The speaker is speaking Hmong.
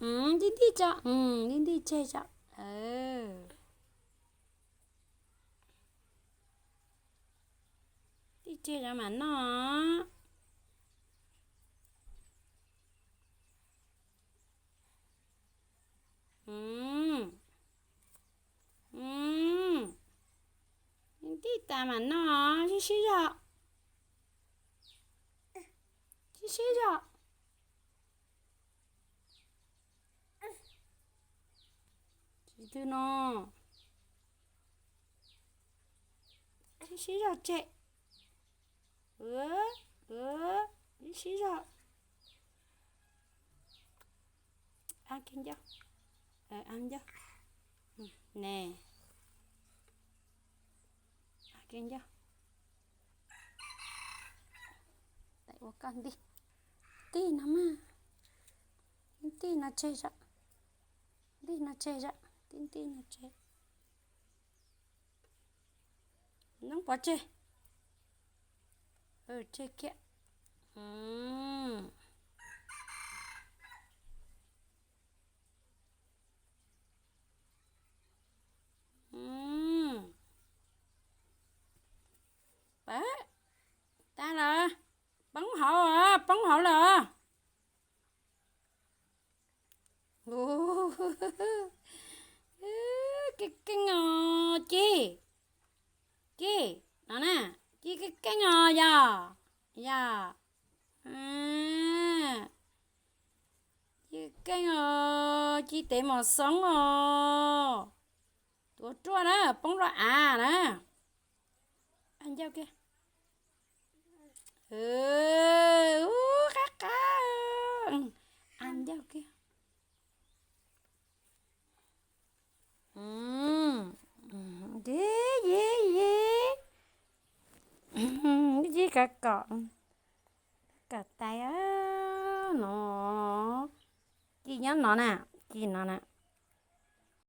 Ntij ntij tso, ntij ntij tseg tso. Ntij tseg tso mam noj. Ntij tas mam noj, sib sib zog, sib sib zog. Tsis twg no, sib sib zog tseg. Sib sib zog. Ab ncauj, ab ncauj, ne, ab ncauj. Ua koj ntij, ntij no mas, ntij no tseg, ntij no tseg, ntij ntij no tseg. Noob pov tseg, tseg kiag. Pab, tag lawm, poob hauv, poob hauv lawm. Keej keej os Ci, Ci, no na, Ci keej keej os yog, yog, Ci keej os, Ci tev mos xoob os. Tuav ruaj na, poob rau av na. Ab ncauj kiag. Ub, qab qab. Ab ncauj kiag. Yi yi yi, yi kov kom, kom tais no. Ci nyob no na, Ci no na.